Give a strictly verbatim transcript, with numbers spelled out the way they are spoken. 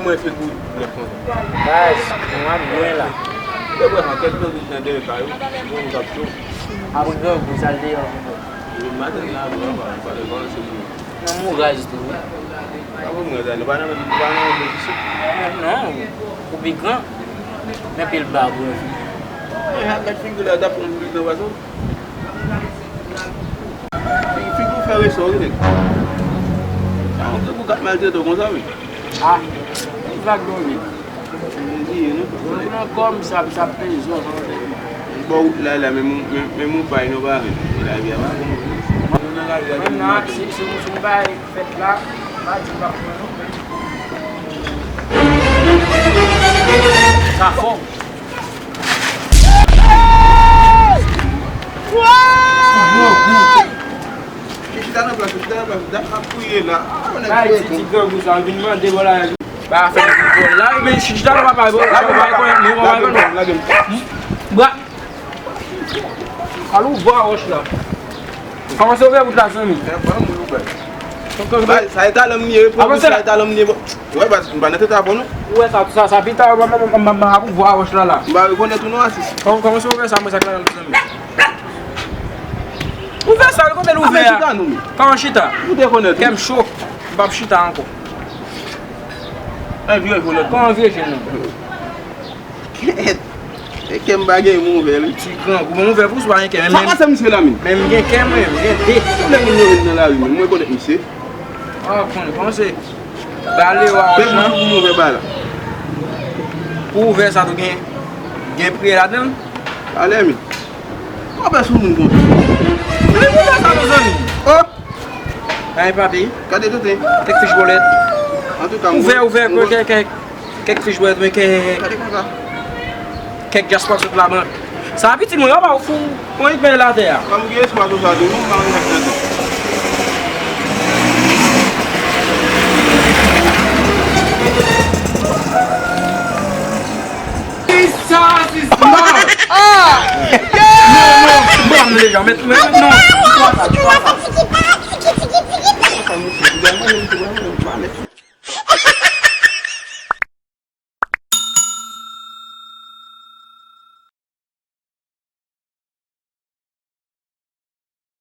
Mwen fè bout nèf konsa. Baz, nou ap lwen la. Yo, bref, an kèk nan nan dèyè kay ou, yon moun k ap cho. Apre grangou, sa l deyò. Yo, maten la, bro, pa, pa, pa, se moun. Nan mouraj tou, wi. Pa pou mwen, sa, nou pa nan, nou pa nan menm pozisyon. Non, ou pi gran. Men pil ba, bro. E, a, mèt figi la, t ap pran plis nan pase w. Figi w fè resò, wi, nèg. Sa yon grangou k ap maltrete w konsa, wi. Ah, yon vag non, men. Mezi, non? Mwen nan kòm sa, sa peze, sa. Bon, la, la, men, men, men, mon pay, non, pa vin. E la, vin, pa vin. Nou nan la, vin, mwen nan, si, si, si, si, fèt la, pa di pa pran non. Sa fò. Chita nan plas ou, chita nan plas ou, dat ap kriye la. Ah, nèg. Bay ti, ti grangou sa, vin mande vòlay. Ba fè vòlay, men chita nan papa, vòlay, vòlay, vòlay, vòlay. Bra. Al ouvè wòch la. Kòman se ouvè wout la, zanmi? Bay, sa e talan m ye, wi, sa e talan m ye, bon. Ou wè, baz, m pa nan tèt avè w, non. Ou wè sa, sa, sa pita, m, m, m, m, m ap ouvè wòch la, la. M pa rekonèt ou, non, asis. Kòman, kòman se ouvè sa, mwen, sa k la, zanmi? Ouvè sa, kote l ouvè a? Kòman chita? Ou te konèt, wi. Kè m cho, m p ap chita ankò. Kòman vye jèn nan? Kèt! E kè m pa gen move, wi. Ti grangou, bon, move pou ou pa gen kè, men, men, sa pase misye la, men? Men m gen kè, mwen, m gen de. Tout lè moun yo vin nan lari, men mwen konèt misye. Ah, konn, panse. Ba le wa wòch lan. Pou move ba la. Pou ouvè sa tou gen, gen priyè ladan l? Ale, men. Ou ap sou moun konsa. Men pou ouvè sa, mezanmi. Oh! Ay, papi. Gade tenten. Kèk fich bòlèt. Antouka, ouvè, ouvè, kèk, kèk, kèk fich bòlèt, men kèk, gade konsa. Kèk dyaspò sot labank. Sa piti mwen, yo pa ou fou. Mwen, men latè a. Kòm gen espwa tou sa, tou, nou pa ann fè tenten. Sa, sista! Ah! Non, non, ban m deja, men, men, non.